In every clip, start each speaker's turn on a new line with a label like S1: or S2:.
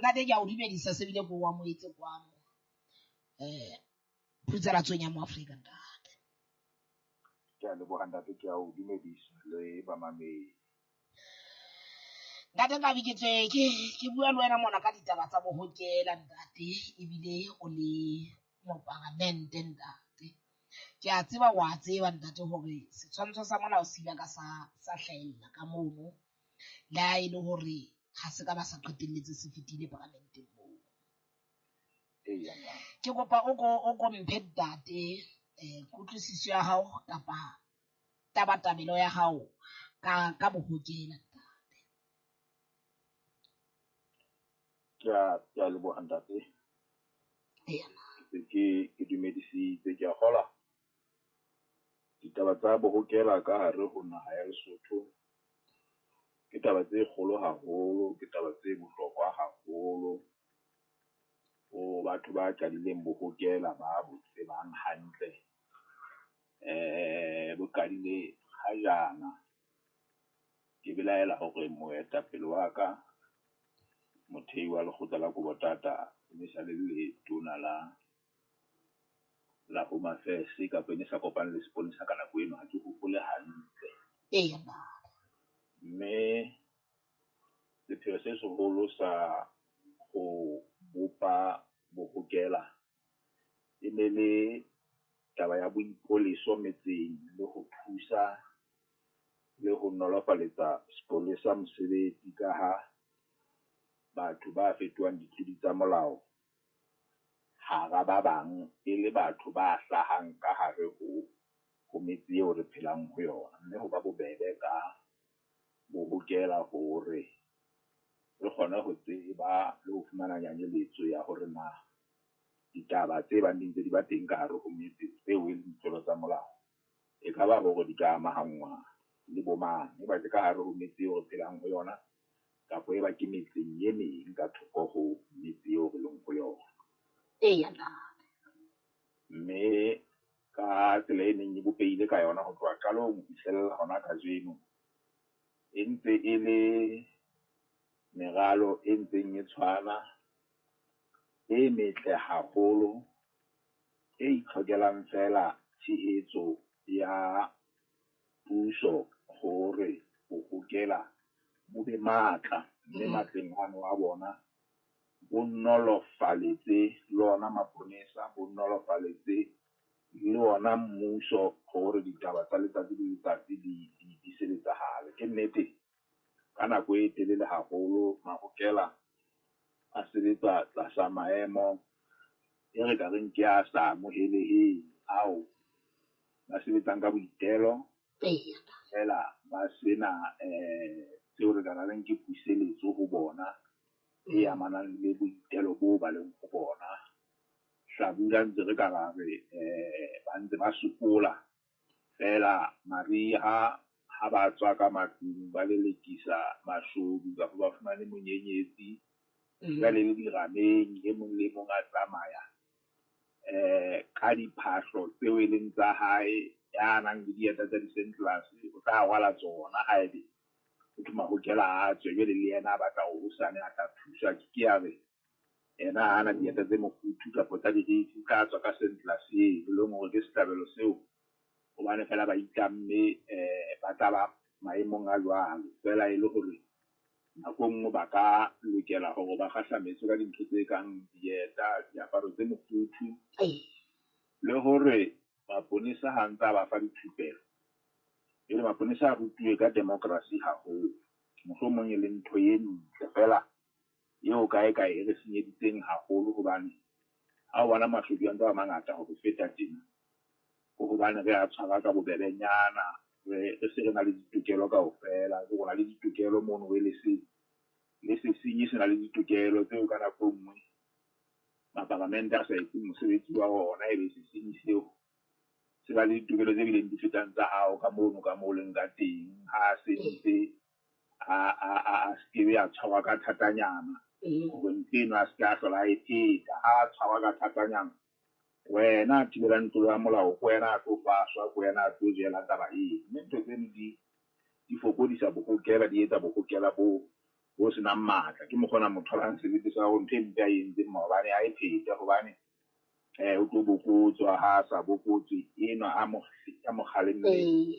S1: Ntate ke a o dumedisa se bile ko o amohetse kwano phutsalatsong ya mo Afrika ntate.
S2: Ke a leboha ntate, ke a o dumedisa le bamamedi.
S1: Ntate Nkabi ke tswe ke bua le wena mona ka ditaba tsa bohokela ntate, ebile o le moparamente ntate. Ke a tseba wa tseba ntate hore setshwantsho sa molao se ile ka sa hlahella ka mono, le ha e le hore ha se ka ba sa qetelletse se fetile paramenteng moo.
S2: Eya.
S1: Ke kopa o ko mphe ntate kutlwisiso ya hao kapa tabatabelo ya hao ka bohokela ntate.
S2: Ke a leboha ntate.
S1: Eya.
S2: Ke dumedisitse, ke a kgola. Ditaba tsa bohokela ka hare ho naha ya Lesotho ke taba tse kgolo haholo, ke taba tse bohlokwa haholo ho batho ba qadileng bohokela ba bo tsebang hantle. Bo qadile ha jana. Ke belaela hore moetapele wa ka, mothehi wa lekgotla la Kobo Tata, e ne sale letona la Home Affairs kapa e ne sa kopane le seponesa ka nako eno, ha ke hopole hantle.
S1: Eya.
S2: Mme sepheo se seholo sa ho bopa bohokela e ne le taba ya boipoleso metseng le ho thusa le ho nolofaletsa sepolesa mosebetsi ka ha batho ba fetohang ditlodi tsa molao hara ba bang e le batho ba hlahang ka hare ho metse eo re phelang ho yona. Mme ho ba bobebe ka bohokela hore re kgone ho tseba le ho fumana nyanyeletso ya hore na ditaba tse bang di ntse di ba teng ka hare ho metse tseo e leng ditlolo tsa molao, e ka ba hore di ka amahanngwa le bo mang, e ba ke ka hare ho metse eo re phelang ho yona kapa e ba ke metseng e meng ka thoko ho metse eo re leng ho yona.
S1: Eya.
S2: Mme ka tsela e neng e bopehile ka yona ho tloha qalong ho fihlella hona kajeno, e ntse e le meralo e ntseng e tshwana, e metle haholo, e itlhokelang feela tshehetso ya puso hore bohokela bo be matla. Mme matleng ano a bona bo nolofaletse le ona maponesa, bo nolofaletse le ona mmuso hore ditaba tsa letsatsi le letsatsi di sebetsahale. Ke nnete ka nako e telele haholo mahokela a sebetsa tlasa maemo e re ka reng ke a sa amoheleheng ao ba sebetsang ka boitelo feela ba sena tseo re ka reng ke puseletso ho bona e amanang le boitelo bo ba leng ho bona. Hlabula ntse re ka ra re ba ntse ba sokola feela mariha ha ba tswa ka matlung ba lelekisa mashodu kapa ba fumane monyenyetsi. Jwale le dirameng e mong le mong a tsamaya ka diphahlo tseo e leng tsa hae, ya nang le dieta tsa di-sandals o tla rwala tsona haebe ho thwe mahokela a tswe. Jwale le yena a batla hore hosane a tla thuswa, ke ke ya re yena ha ana dieta tse mofuthu kapa tsa dirifi, o tla tswa ka sandals eo, e leng hore ke sehlabelo seo hobane feela ba itlamme ba tla ba maemong a jwalo. Feela e le hore nako e nngwe ba ka lokela hore ba kgahlametswe ka dintho tse kang dieta, diaparo tse mofuthu, le hore maponesa ha ntsa ba fa dithupelo, jwale maponesa a rutuwe ka democracy haholo. Mohlomong e le ntho e ntle feela eo kae kae e re senyeditseng haholo, hobane ha o bona mashodu a ntse a mangata ho re feta tjena, ke hobane re a tshwara ka bobebenyana, re se re na le ditokelo kaofela. Re na le ditokelo mono re le seng le sesenyi se na le ditokelo tseo ka nako e nngwe maparamente a sa etseng mosebetsi wa ona, ebe sesenyi seo se ba le ditokelo tse bileng di fetang tsa hao ka mono ka moo leng ka teng. Ha se ntse a sekebe a tshwarwa ka thatanyana hore ntho eno a se ke a hlola a e pheta. Ha a tshwarwa ka thatanyana, wena a thibelang tlolo ya molao, ke wena a tlo faswa, ke wena a tlo jela taba eo. Mme ntho tseno di fokodisa bohokela, di etsa bohokela bo bo senang matla. Ke mokgwa ona motho a bang sebete sa hore ntho e mpe a e entseng maobane ha e phete hobane o tlo bokotswa, ha a sa bokotswe enwa a mo kgalemmeng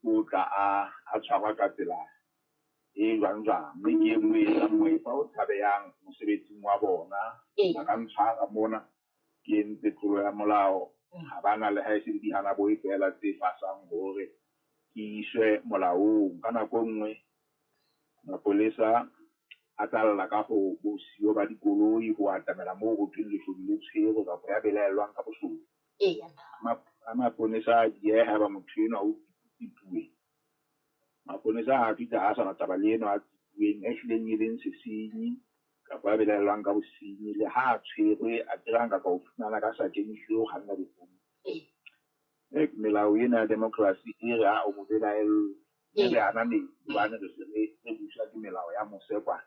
S2: o tla a tshwarwa ka tsela e jwang jwang. Mme ke e nngwe e etsang moepa o tshabehang mosebetsing wa bona. Ba ka ntshwara mona ke entse tlolo ya molao, ha bana le ha e se le dihanaboe feela tse fasang hore ke iswe molaong. Ka nako e nngwe mapolesa a tla lla ka ho bosiyo ba dikoloi ho atamela moo ho thweng leshodu le tshwerwe kapa ya belaellwang ka boshodu. Ha maponesa a dieha haeba motho enwa o tsipuwe, maponesa ha a fihla ha a sa taba le enwa a tsipuweng a hlileng e leng sesenyi kapa ya belaellwang ka bosenyi, le ha a tshwerwe a kere ha nka ka o fumana ka sakeng ehlile o kganna dikgomo. Melao ena ya democracy e re ha o mo belaellwe, e re hana metsi hobane re se re buswa ke melao ya mose kwana.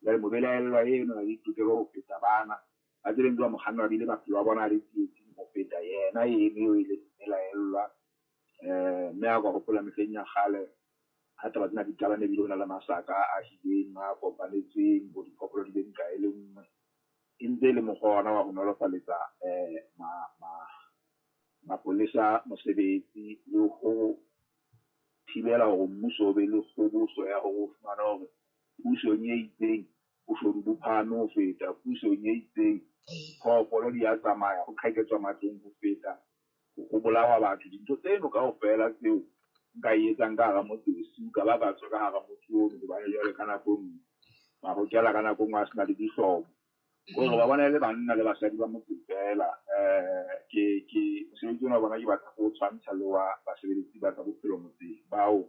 S2: Jwale mobelaellwa eno a le ditokelo ho feta bana ba tsebeng jwa mokganni wa bile maphelo a bona a le tsietsing ho feta yena eno eo e leng mmelaellwa. Mme ha ka hopola mehleng ya kgale ha taba tsena di qala, ne bile ho na le masaka a ahileng a kopanetsweng bo diphoofolo di be nka e le nngwe. E ntse e le mokgwa ona wa ho nolofaletsa mapolesa mosebetsi le ho thibela hore mmuso o be le kgoboso ya hore o fumane hore pusong e itseng boshodu bo phahame ho feta pusong e itseng, phoofolo di a tsamaya ho qheketswa matlong ho feta ho bolawa batho. Dintho tseno kaofela tseo nka e etsang ka hara motse bosiu ka ba ka tswa ka hara motse ono, hobane jwale ka nako e nngwe mahokela ka nako e nngwe a sena le dihlomo. Kore ba bona e le banna le basadi ba motse feela. Ke mosebetsi ona wa bona ke batla ho tshwantsha le wa basebeletsi ba tsa bophelo motseng bao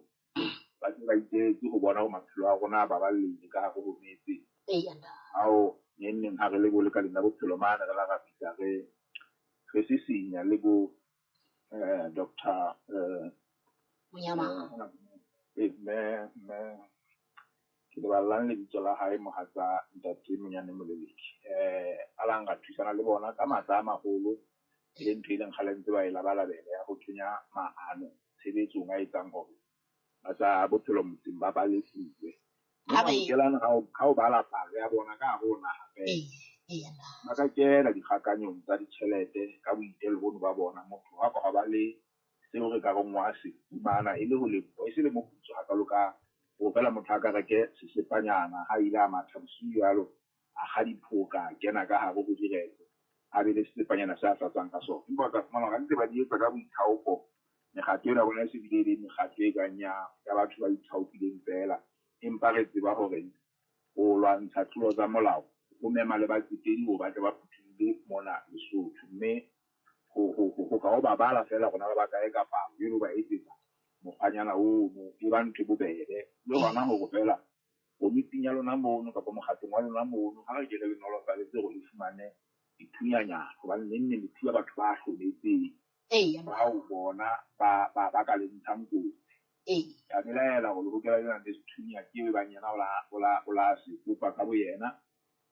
S2: ba ntse ba itetse ho bona hore maphelo a rona a baballehile ka hare ho metse. Ao neng neng ha re le bo lekaleng la bophelo mane re la ra fihla re sisinya le bo Doctor mme ke leballang lebitso la hae mohatsa ntate Monyane Moleleki. A lang ra thusana le bona ka matla a maholo, e leng ntho e leng kgale ntse ba e labalabela ya ho kenya maano tshebetsong a etsang hore ba tsa bophelo motseng ba balefuwe. Mme mahokelana ha o bala palo ya bona ka hare ho naha feela, ba ka kena dikgakanyong tsa ditjhelete ka boitelo bono ba bona. Motho ha ka ba le seo re ka reng wa se fumana e le ho leboha, e se le moputso hakalo ka ho feela motho a ka reke sesepanyana ha ile a matha bosiu jwalo, a kga diphoka, a kena ka hare ho diretse, a be le sesepanyana se a tlatsang ka sona. Empa o tla fumana hore ha ntse ba di etsa ka boithaopo, mekgatlo ena ya bona e se bile e le mekgatlo e kang ya batho ba ithaopileng feela. Empa re tseba hore ho lwantsha tlolo tsa molao ho mema le batsetedi hore ba tle ba phuthulle mona Lesotho. Mme ho ka ho ba bala feela rona ba bakae ka palo eno ba etsetsa mokgwanyana ono e ba ntho e bobebe. Le hona hore feela komiting ya lona mono kapa mokgatlong wa lona mono ha re ke re le nolofaletse hore le fumane dithunyanyana, hobane neng neng le thuba batho ba hlometseng bao bona ba ka le ntshang kotsi. Ka belaela hore lehokela lena le sethunya ke e bang yena o la se kopa ka boyena,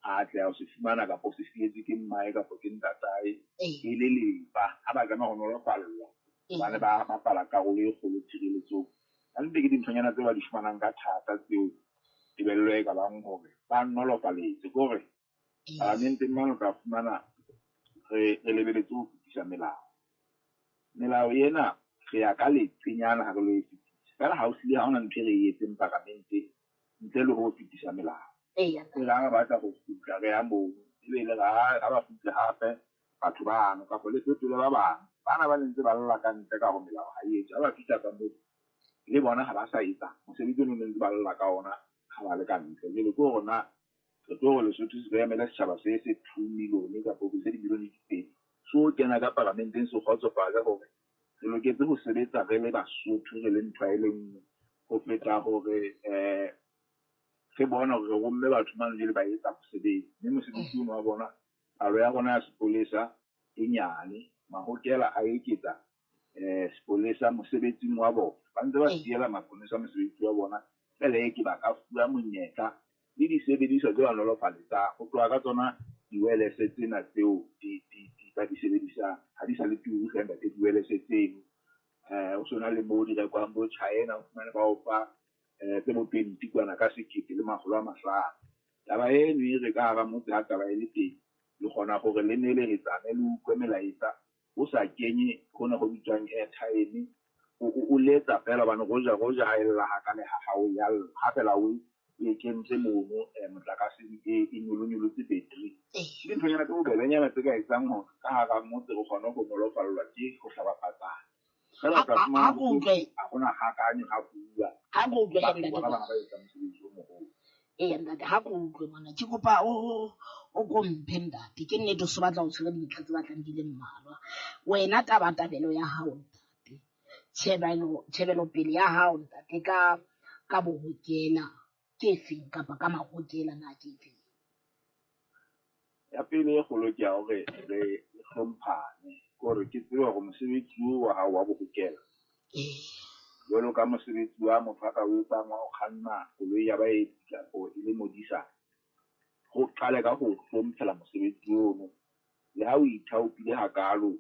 S2: a tle a se fumana kapa o se fietswe ke mmae kapa ke ntatae e le lefa. Ha ba tlameha ho nolofallwa hobane ba bapala karolo e kgolo tshireletsong. Hantle ke dinthonyana tseo ba di fumanang ka thata tseo tebello e ka bang hore ba nolofaletse. Ke hore parlamenteng mane o tla fumana re lebeletse ho fetisa melao. Melao ena re ya ka leqenyana ha re lo e fetisa. Feela ha o hlile ha hona ntho e re e etseng parlamenteng ntle le ho fetisa melao. E re ha re batla ho kgutla re ya mono, ebe le ha ba kgutle hape batho bano kapa le fetole ba bang. Bana ba ne ntse ba lla ka ntle ka hore melao ha e etswe. Ha ba fihla ka moo le bona ha ba sa etsa mosebetsi ono ne ntse ba lla ka ona ha ba le ka ntle. Jwale ke hore na re tlo hore Lesotho se re emele setjhaba se se 2 million kapa se dimilione di pedi so kena ka parlamenteng se kgotsofale hore re loketse ho sebetsa re le Basotho re le ntho e le nngwe ho feta hore re bone hore re romme batho mane jwale ba etsa mosebetsi. Mme mosebetsi ono wa bona palo ya rona ya sepolesa e nyane, mahokela a eketsa sepolesa mosebetsing wa bona. Ba ntse ba siela maponesa mosebetsi wa bona feela e ke ba ka fuwa monyetla le disebediswa tse ba nolofaletsang ho tloha ka tsona di-wireless tsena tseo ba di sebedisang. Ha di sa le turu hle ntate di-wireless tseno. O sona le moo di rekwang bo China, o fumane ba o fa Tse bo 20 kwana ka 1500. Taba eno e re ka hara motse ha taba e le teng, le kgona hore le nelehetsane le utlwe melaetsa o sa kenye hona ho bitswang airtime. O letsa feela hobane roja roja ha e lla ha ka le ha hao ya lla. Ha feela o e kentse mono motlakaseng e nyolonyolotse battery. Ke dinthonyana tse bobebenyana tse ka etsang hore ka hara motse re kgone ho nolofallwa ke ho hlaba patsana. Feela o tla fumana ha hona hakanyo ha bua.
S1: Ha ko utlwe
S2: Batho bona bana ba etsang mosebetsi o moholo.
S1: Eya ntate, ha ko utlwe mona. Ke kopa o ko mphe ntate. Ke nnete o se batla o tshwere dintlha tse batlang di le mmalwa. Wena tabatabelo ya hao ntate, tjhebelopele ya hao ntate ka bohokela ke efeng kapa ka mahokela na ke efeng?
S2: Ya pele e kgolo ke ya hore re hlomphane, ke hore ke tsebe hore mosebetsi oo wa hao wa bohokela jwalo ka mosebetsi wa motho a ka o etsang wa ho kganna koloi ya baeti kapo e le modisa, ho qale ka ho hlomphela mosebetsi ono. Le ha o ithaopile hakalo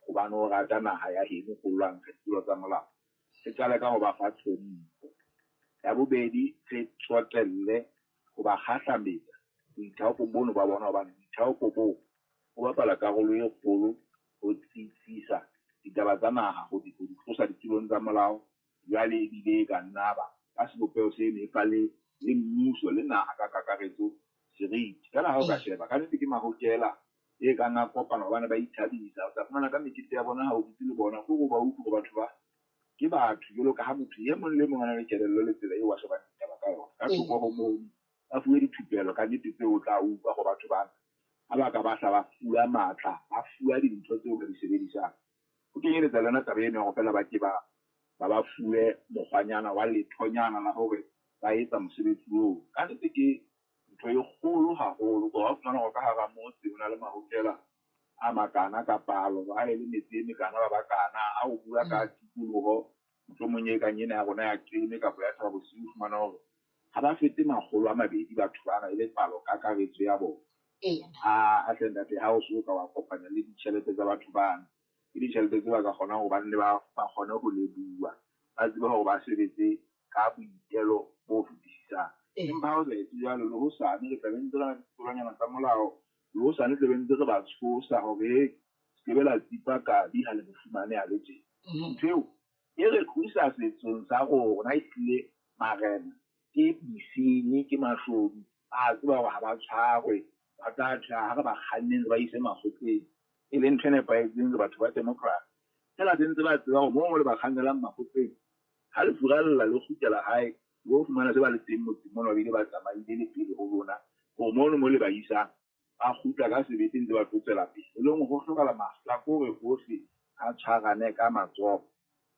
S2: hobane o rata naha ya heno ho lwantsha ditlolo tsa molao, re qale ka ho ba fa tlhompho. Ya bobedi, re tsotelle ho ba kgahlametsa boithaopo bono ba bona, hobane boithaopo boo bo bapala karolo e kgolo ho tsitsisa ditaba tsa naha, ho di tlosa ditulong tsa molao. Jwale ebile e ka nna ba ka sebopeho seno e fa le mmuso le naha ka kakaretso seriti. Feela ha o ka sheba ka nnete ke mahokela e kang a kopana hobane ba ithabisa. O tla fumana ka mekete ya bona ha o dutse le bona, ke hore ba utlwe hore batho ba ke batho jwalo ka ha motho e mong le mong a na le kelello le tsela eo a shebang ditaba ka yona. Ka thoko ho moo ba fuwe dithupelo ka nnete tseo o tla utlwa ho batho bana ha ba ka ba hla ba fuwa matla, ba fuwa dintho tseo ba di sebedisang. Ho kenyeletsa le yona taba eno ya hore feela ba ke ba fuwe mokgwanyana wa lethonyana la hore ba etsa mosebetsi oo. Ka nnete ke ntho e kgolo haholo hore ha o fumana hore ka hara motse ho na le mahokela a makana ka palo, ha e le metse e mekana ba bakana, ha o bua ka tikoloho mohlomong e kang ena ya rona ya Qeme kapa ya Thaba Bosiu, o fumana hore ha ba fete 200 batho bana e le palo kakaretso ya bona. A hle ntate, ha o so ka wa kopanya le ditjhelete tsa batho bana, ke ditjhelete tse ba ka kgonang hore ba nne ba kgone ho leboha, ba tsebe hore ba sebetse ka boitelo bo fetisisang. Empa ha o sa etse jwalo, le hosane re tla be ntse re na le ditolonyana tsa molao, le hosane tla be ntse re ba tshosa hore se ke be la tsipa kabi ha le mo fumane a le tje. Ntho eo e re tlosa setsong sa rona, ehlile marena ke disenyi, ke mashodu, ba tseba hore ha ba tshwarwe, ba tla tjha ha re ba kganneng re ba ise makgotleng, e leng ntho e nepahetseng re batho ba democracy. Feela se ntse ba tseba hore moo le ba kgannelang makgotleng, ha le furalla le kgutlela hae, le fumana se ba le teng motseng mona, ba bile ba tsamaile le pele ho lona, hore mono mo le ba isang, ba kgutla ka sebete ntse ba tlo tswela pele. E leng ho hlokahala mahlakore ohle a tshwarane ka matsoho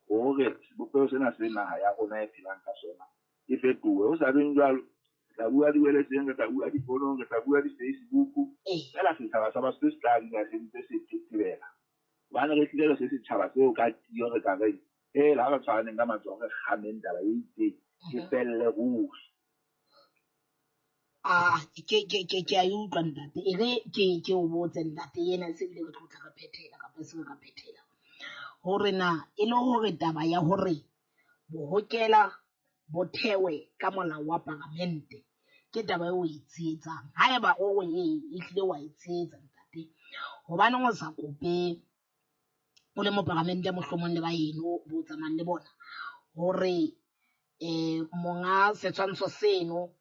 S2: hore sebopeho sena se naha ya rona e phelang ka sona e fetohe. Ho sa beng jwalo, re tla bua diweleseng, re tla bua difonong, re tla bua di-Facebook. Feela setjhaba sa Basotho se tla dula se ntse se tetebela. Hobane re hlile re se setjhaba seo ka tiyo re ka reng, hela ha re tshwaraneng ka matsoho re kgameng taba e itseng, e felle ruri.
S1: Ke a e utlwa ntate. E re ke o botse ntate ena se bile re tlo tla re phethela kapa se re ka phethela. Hore na e le hore taba ya hore bohokela bo thewe ka molao wa paramente ke taba eo o e tshehetsang. Haeba o re ee, ehlile wa e tshehetsa ntate, hobaneng o sa kope o le moparamente mohlomong le ba eno bo tsamayang le bona hore monga setshwantsho seno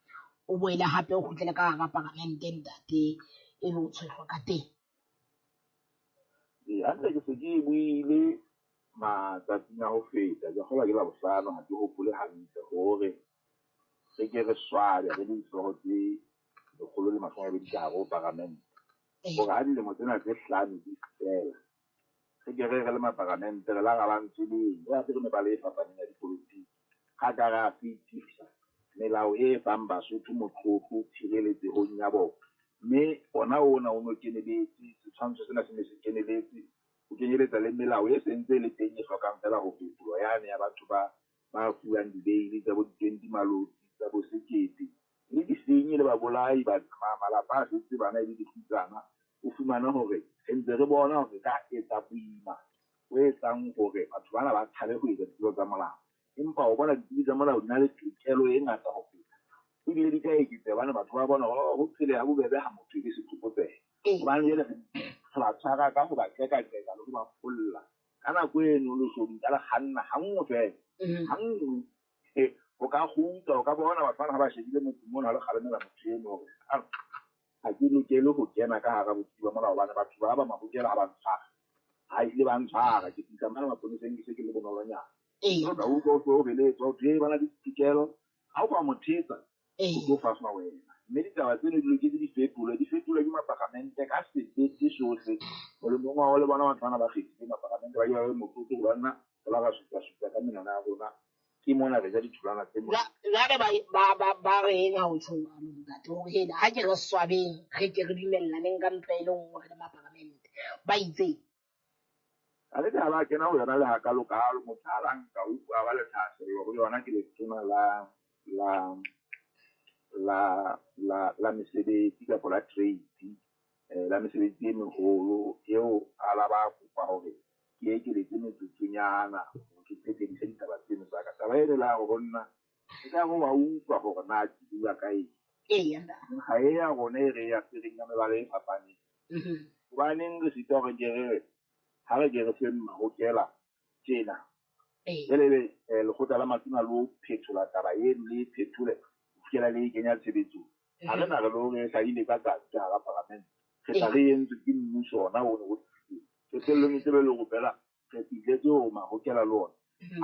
S1: o boele hape o kgutlele ka hara paramente ntate e le o tshwehlwa ka teng?
S2: Ee, hantle ke se ke e buile matsatsing a ho feta, ke kgolwa ke Labohlano, ha ke hopole hantle hore re ke re swabe re le dihlooho tse 120 ka hare ho paramente. Hore ha dilemo tsena tse 5 di fela, re ke re re le maparamente re la ra ba ntseleng, re apere mebala e fapaneng ya dipolotiki, ha ka ra fetisa melao e fang Basotho motlotlo tshireletsehong ya bona. Mme ona ona o no keneletse, setshwantsho sena se ne se keneletse, ho kenyeletsa le melao e sentse e le teng e hlokang feela ho fetolwa yane ya batho ba fuwang di-bail tsa bo di-twenty maloti, tsa bo sekete, le disenyi le babolai, ba malapa a setse bana e le dikgutsana. O fumane hore re ntse re bona hore re ka etsa boima bo etsang hore batho bana ba tshabe ho etsa ditlolo tsa molao. Empa o bona ditsebi tsa molao di na le tokelo e ngata ho feta. Ebile di ka eketseha hobane batho ba bona hore ho phele ha bobebe ha motho e le setlokotsebe. Hobane jwale re ba tshwara ka ho ba qeka-qeka le ho ba pholla. Ka nako eno leshodu ka le kganna ha nngwe feela. Ha nngwe o ka kgutla, o ka bona batho bana ha ba shebile motseng mona ha le kgalemela motho eno hore ha ke lokele ho kena ka hara botsebi ba molao hobane batho ba ba mahokela ha ba ntshwara. Ha ehlile ba ntshwara, ke fihla mane maponeseng ke se ke le bonolonyana. O tla utlwa o so o heletswa ho thwe ba na le ditokelo. Ha o ka mo thetsa, o tlo faswa wena. Mme ditaba tseno di loketse di fetolwe, di fetolwe ke mapalamente ka sebete sohle. Molemong wa ho le bona batho bana ba kgethile mapalamente ba ke ba be motlotlo ho banna re la ra supa-supa ka menwana ya rona. Ke mona re ja ditholwana tse monate.
S1: Jwale ba reng ha o tjho jwalo ntate hore hela ha ke re swabeng re ke re dumellaneng ka ntho e le nngwe re le mapalamente ba itseng.
S2: Ha le ha ba kena ho yona le hakalo-kalo, motho a la nka utlwa ba le thahasello ho yona ke letona la mesebetsi kapa la trade, la mesebetsi e meholo eo a la ba kopa hore ke ekeletse metsotsonyana hore ke phethedise ditaba tseno tsa ka. Taba eno la ho nna e ka re wa utlwa hore na ke bua ka eng. Ha e ya rona e re e apereng ka mebala e fapaneng. Hobaneng re sitwa hore ke re ha re ke re feng mahokela tjena. Jwale ebe lekgotla la matona le ho phethola taba eno le e phethole ho fihlela le e kenya tshebetsong. Ha re na re lo re hlahile ka tsatsi ka hara paramente. Re tla re entswe ke mmuso ona ono o tlileng. Qetellong e tsebe le hore fela re fihletse hore mahokela le ona.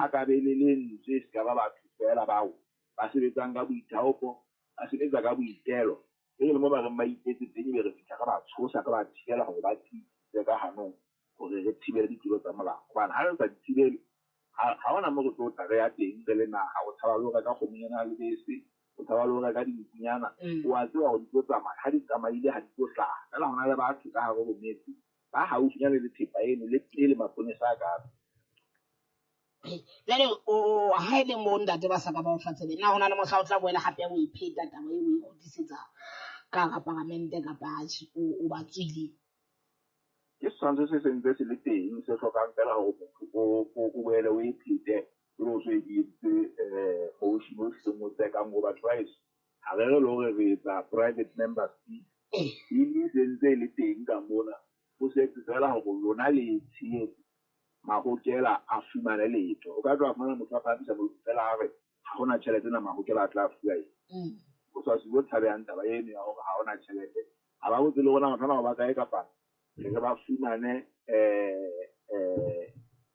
S2: A ka be le lentswe se ka ba batho fela bao ba sebetsang ka boithaopo, ba sebetsa ka boitelo. E le mo ba reng ba itetse teng ebe re fihla re ba tshosa, re ba thibela hore ba tiise ka hanong hore re thibele ditiro tsa molao. Hobane ha re sa di thibele, ha hona moo re tlo tla re ya teng re le naha. O tshaba le ho reka kgomonyana ya lebese, o tshaba le ho reka dinkunyana. O a tseba hore di tlo tsamaya, ha di tsamaile ha di tlo hlaha. Feela hona le batho ka hare ho metse ba haufinyane le thepa eno le pele maponesa a ka.
S1: Jwale o ha e le mo ntate ba sa ka ba o fa tsebe, na hona le mohla o tla boela hape o e pheta taba eo o e kgutlisetsa ka hara paramente kapa o ba tswile?
S2: Ke setshwantsho se sentse se le teng se hlokang fela hore motho o boele o e phete o so e etse motion o hlileng o tsekang ho batho ba heso. Ha re re le hore re etsa private members bill. Bill e sentse e le teng ka mona. Ho setse fela hore lona le e tshehetse mahokela a fumane letho. O ka tloha fumana motho a phahamisa molomo fela a re ha hona tjhelete na mahokela a tla fuwa eng. O sa se bo tshabehang taba eno ya hore ha hona tjhelete. Ha ba botse le rona batho bana ba kae kapa re ba fumane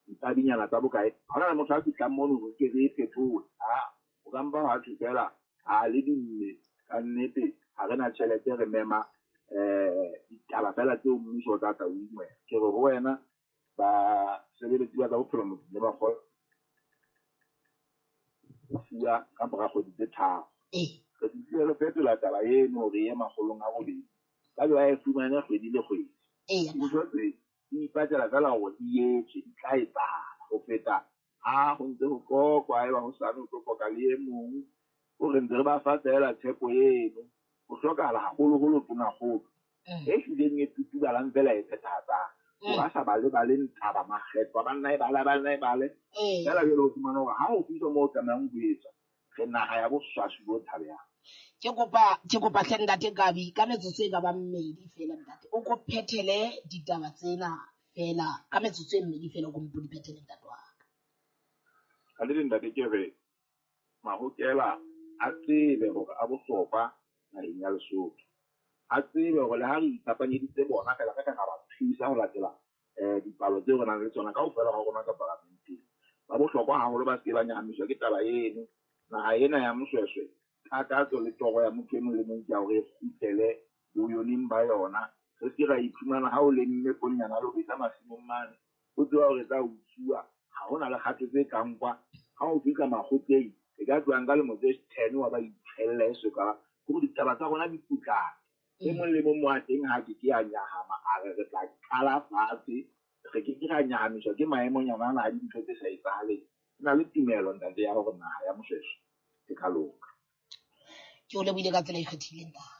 S2: dipadinyana tsa bokae. Ha hona le motho a fihlang mono hore ke re e phethole. O ka mpa hwa thwe fela ha le dimme ka nnete ha re na tjhelete re mema ditaba fela tseo mmuso o tla tla o ingwela. Ke re ho wena ba sebeletsi ba tsa bophelo motseng le ba kgolo fuwa ka mora kgwedi tse 3. Re fihlile re fetola taba eno hore e ye makgolong a 8. Ba be ba e fumane kgwedi le kgwedi. Ntho tse di ipatlela fela hore di etswe, di tla etsahala ho feta ha ho ntse ho qoqwa, eba hosane o tlo qoqa le e mong. O re ntse re ba fa fela tshepo eno. Ho hlokahala haholoholo tonakgolo e hlileng e tutubalang fela e phethahatsang. Ba sa ba le ba le ntaba makgetho a banna e bale, banna e bale. Fela jwale o fumana hore ha o fihla moo o tlamehang ho etswa, re naha ya boswaswi bo tshabehang.
S1: Ke kopa hle ntate Kabi ka metsotso e ka bang mmedi fela ntate. O ko phethele ditaba tsena fela ka metsotso e mmedi fela o ko mpo di phethele ntate wa ka.
S2: Ka le ntate ke re mahokela a tsebe hore a bohlokwa naheng ya Lesotho. A tsebe hore le ha re iphapanyeditse bona fela re ka ra ba thusa ho latela dipalo tseo re nang le tsona kaofela ha rona ka paramenteng. Ba bohlokwa haholo ba se ke ba nyahamiswa ke taba eno. Naha ena ya Moshoeshoe, takatso le toro ya motho e mong le mong ke ya hore e kgutlele boyoneng ba yona. Re se ke ra iphumana ha o lemme ponenyana le ho etsa masimong mane, o tseba hore e tla utsuwa, ha hona le kgato tse ka nkwa. Ha o fihla makgotleng, e ka tloha nka lemo tse 10 wa ba itshella e soka. Hore ditaba tsa rona di putlame. E mong le mong mo a teng ha ke ke a nyahama, a re re tla qala fatshe. Re ke ke ra nyahamiswa ke maemonyana ana a dintho tse sa etsahaleng. Ke na le tumelo ntate ya hore naha ya Moshoeshoe e ka loka.
S1: Ke o lebohile ka tsela e kgethileng ntate.